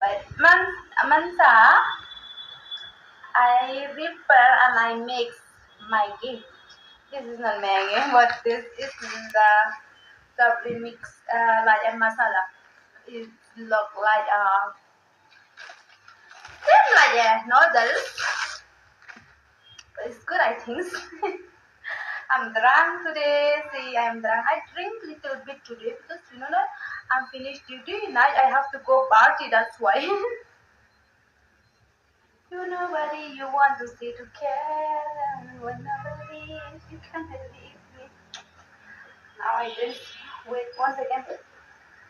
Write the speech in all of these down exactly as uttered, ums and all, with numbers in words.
But man, mynta, I prepare and I mix Maggi. This is not Maggi, but this is the sabri mix, uh, like a masala. It look like a, same like a noodle. But it's good, I think. I'm drunk today. See, I'm drunk. I drink little bit today because, you know, I'm finished duty night. I have to go party. That's why. You nobody you want to see together. When nobody you can believe me. Now I drink. Wait, once again.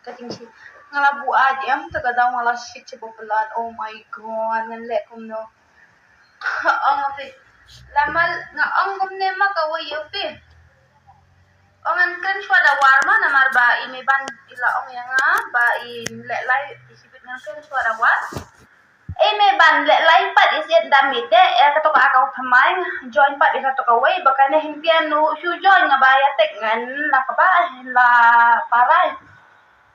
Cutting shit. Nga la buaid em, te ka daw nga la shit sha ba palat. Oh my God, ngan leh kumno. Ong phi. La mal nga ong kumne ma kawei ïa phi. Ong ngan kren shuwa da war ma namar ba i Meban i la ong ïa nga ba i leh lai i shibit ngan kren shuwa da war. I Meban leh lai pat i siat da mite e kato ka account thymmai join pat i kato kawei ba kane hin pian u shu join nga ba ïa tek ngan la kaba hin la parai.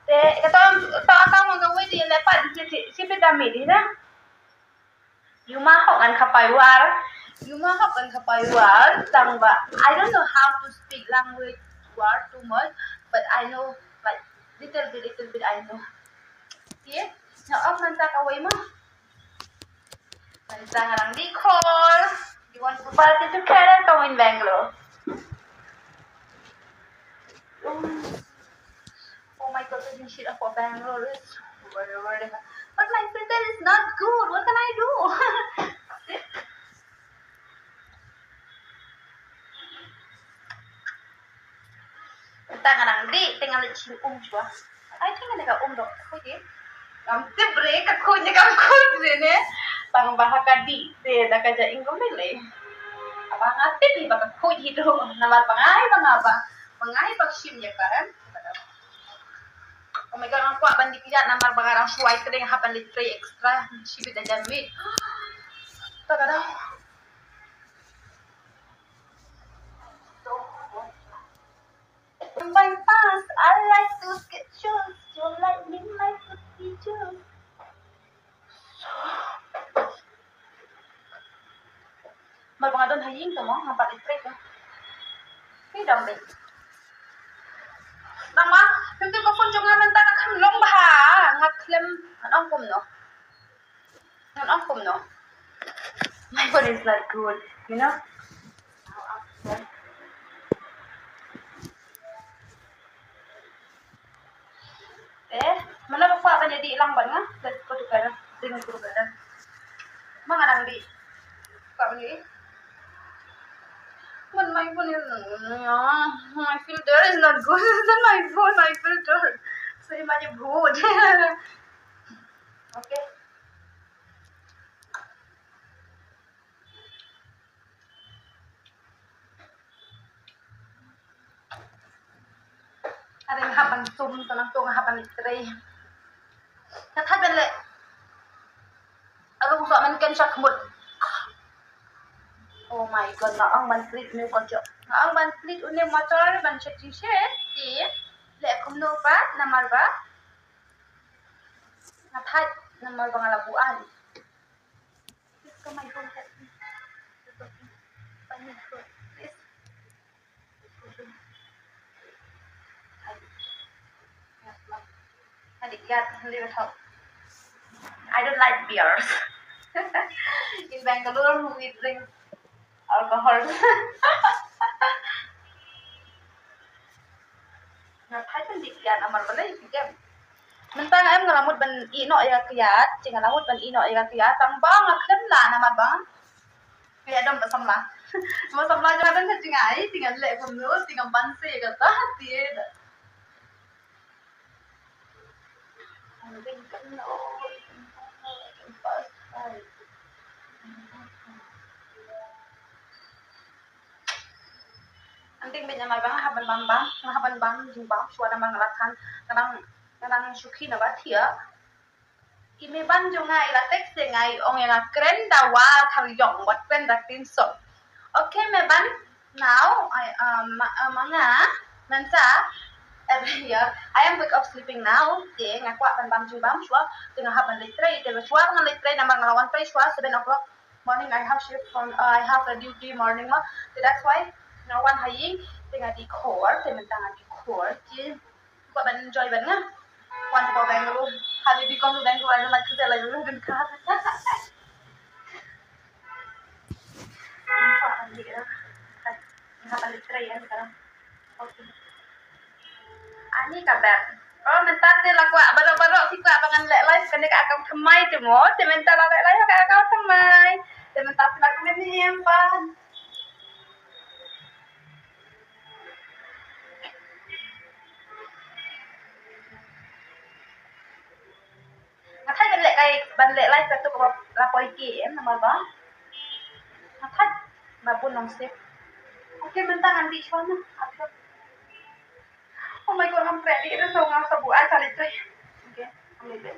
Te kato kato account nga kawei di leh pat i shibit da mite na. Ïu ma hok ngan khapai war. Ïu ma hok ngan khapai war. Tang ba I don't know how to speak language war too much, but I know like little bit, little bit I know. Okay? Now, off mynta kawei ma. Mynta nga dang dih call. You want to party together? Come in Bangalore. Oh my God, I think shit up for Bangalore is very, very hot. But my filter is not good. What can I do? Mynta nga dang dih, te nga leit shim um shuwa. Ai, te nga dang um dok, okay. Ngam tip re, ka khuid ne kam khuid re ne. Tang ba ha ka dih te da ka jain kumne lei. Haba nga tip hi ba ka khuid hi tu. Namar ba nga ai ba nga ba, ba nga ai ba shim ïa ka em. Oh my God, nga kwah ban dih ïa namar ba nga dang shuwa i kdeng hap ban leit trei extra. Shibit da jan mit. Ta ka dang. My pants, I like to skip shoes. You like me, my pretty shoes. Mar ba nga don ha ïing to mo, nga pat i trei to. Freedom be. Nang ma, pyntu ka phone jong nga mynta ka khlem long bha, nga khlem, ngan ong kumno. Ngan ong kumno. My phone is not good, you know. Eh, mano ba kwah ban ïa dih lang bad nga? Let's go together. Bring it together. Ma nga dang dih. Kwah ban ïa dih. When my phone is, my filter is not good. Then my phone, my filter. So imagine bhut. Okay. Are nga hap ban sum, to nang to nga hap ban trei. Nga thait ban leh. Arung so man ken shak mut. Oh my God, nga ong ban klik ne ko jok. Nga ong ban klik une motor ban check jing shet. Ti. Leh kumno ba, namar ba. Nga thait, namar ba nga la buan. Please come my phone, help me. Find my phone, please. I don't like beers. In Bangalore, we drink alcohol. Nga thait ban dih ïa namar balei ki jem. Mynta nga em nga la mut ban ïeh noh ïa ka ïat, nga la mut ban ïeh noh ïa ka ïat, tang ba nga khlem lah namar ba. Ïa dom ba samla. Ba samla jong nga dang ka jingai, ti ngan leh kumno, ti ngan ban se ïa kata, ti ïa da. Anting bit namar ba nga hap ban bam bam, nga hap ban bam jingbam shuwa namar nga la than, nga dang, nga dang shuki na ba thiah. I Meban jong nga i la text ïa nga i ong ïa nga kren da war kar ïong wat kren da ktien Song. Okay Meban, now I, um, ma, uh, ma nga mynta every year. I am weak of sleeping now. Te nga kwah ban bam ju bam shuwa. Te nga hap ban leit trei. Te shuwa ngan leit trei namar nga la wan trei shuwa seven o'clock morning. I have shift from, uh, I have a duty morning ma. Te that's why nga wan ha ïing. Te nga dih khor. Te mynta nga dih khor. Te kwah ban enjoy ban nga wan ha Bangalore. Habibi, come to Bangalore. I don't like to say like, live in car. Nga hap ban leit trei ïa ka. Okay. Ani ka bag. Oh, mynta te la kwah baroh baroh phi kwah ba ngan leh live kane ka account thymmai te mo. Te mynta la leh live ka account thymmai. Te mynta te la comment hi em pat. Nga thait ban leh kai, ban leh live katto ka la poi ki em namar ba nga thait ba bun nong save. Okay, mynta ngan dih shuwa na. Okay. Oh my God, ngam treh dih re, so nga sa buh ai sa leit trei. Okay, ngam leit.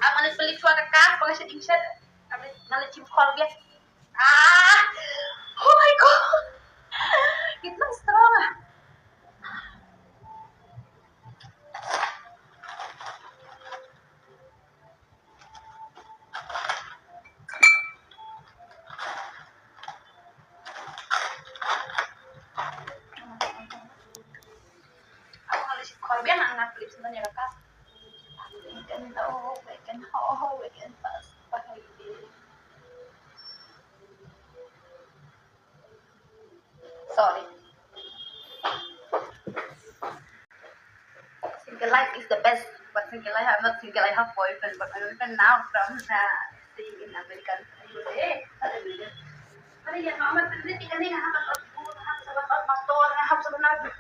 Ah, mane pelik suara ka, pengen seding sed. Mane, mane cim kol dia. Ah, oh my God. It's not strong. Ah. Sorry. Single life is the best. But single life, I'm not single, I have boyfriend, but my boyfriend now from, uh, staying in American U S A. Not American. Ano yan, mama, tendri tika ni nga hap sa motor, nga hap sa motor.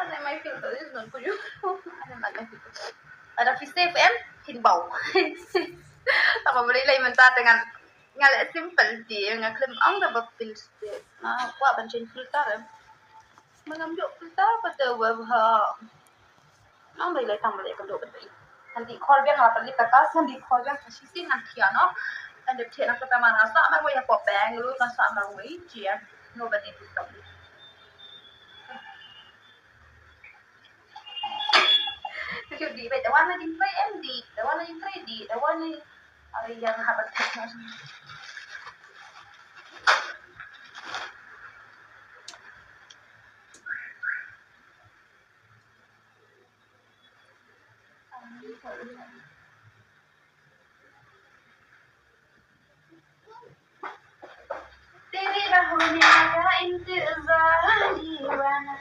Ano my filter is not good. Ano na my filter? Ada fi safe em, kin bau. Tama beli lai mynta dengan Nga leh simple te, nga khlem ong da ba pil step. Nga kwah ban change filter em. Ma ngam ïoh filter pat te web ha. Nang dei lai tang ba leh ka doh ba dei. Ngan dih khor biang, nga la pynlip ka kas, ngan dih khor biang ka shisien ngan khia noh. Ngan dep thied na kata ma nga sah marwei hapoh Bangalore, nga sah marwei jia. Nobody to stop me. Dih beit, da wan na jingtrei em dih, da wan na jingtrei dih, da wan na, are ïa nga hap ban तेरे होने का इंतजार दीवाना.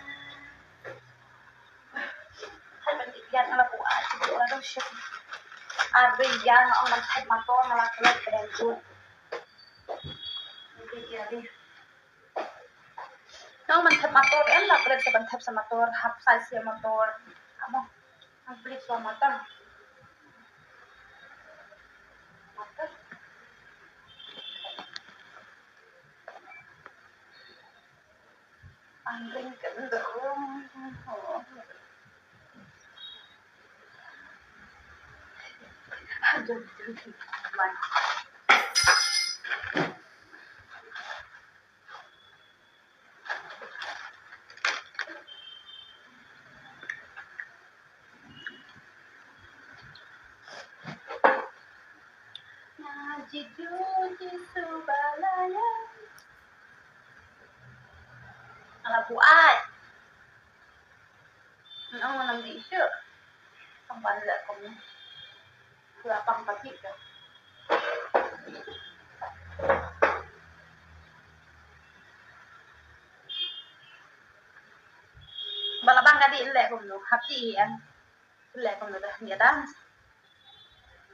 Hai ban dih biang, nga la buh ai, nga la dong shit. Ar biang nga ong ban thep motor, nga la klet ka dang jut. Nga ong ban thep motor, em la klet sa ban thep sa motor, hap sai sia motor. Amo. Ang pelik sa mata. Mata. Ang ring kendong. Aduh, aduh, aduh. Ala buat. Nang nang di syu. Sampan la kum. Lapang pagi ka. Ba la bang ka dih leh kumno, hap dih ïa. Leh kumno dah, ïa dance.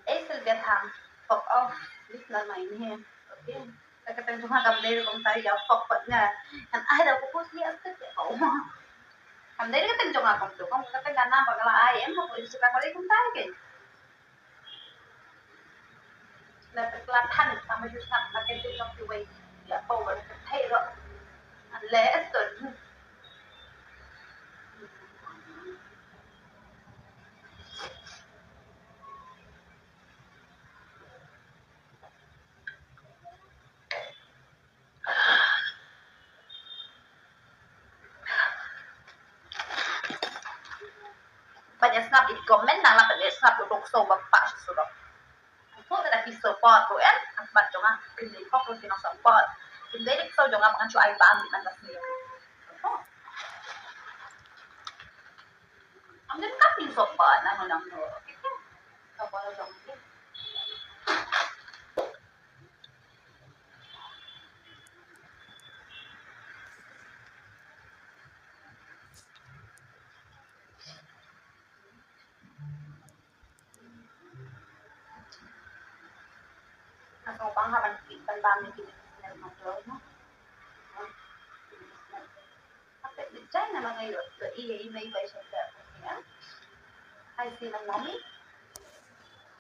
Eh, Sylvia Thang, fuck off. This is not my name. Okay. Ka kata jong nga kam dei kum tai ïa fuck pat nga. Kan ai da ku post ïa stek ïa kau. Kam dei ka teng jong nga kumto, kam ka teng ka nam ba ka la ai em, ka poi Instagram ka dei kumta kein. Na ka la than, tang ba ju sngap na ka teng jong kiwei. Ïa pau ba ka thei ro. An le eston. Ba ïa sngap i comment nang la ba ïa sngap u dok so ba pa shi surok. Ko da ki support ko em, ang bat jong nga, pin di ko ki nang support. Pin di so jong nga, ngan shu ai bam di man da sni. Am den ka pin support nang nang no. Support jong ki. Ka sngewbang ha ban, ban bam ïa ki business model, no? Ka pet di jai na ma nga ïoh, ïoh i, i mei bai sha ka, ya. Hai si nang mami.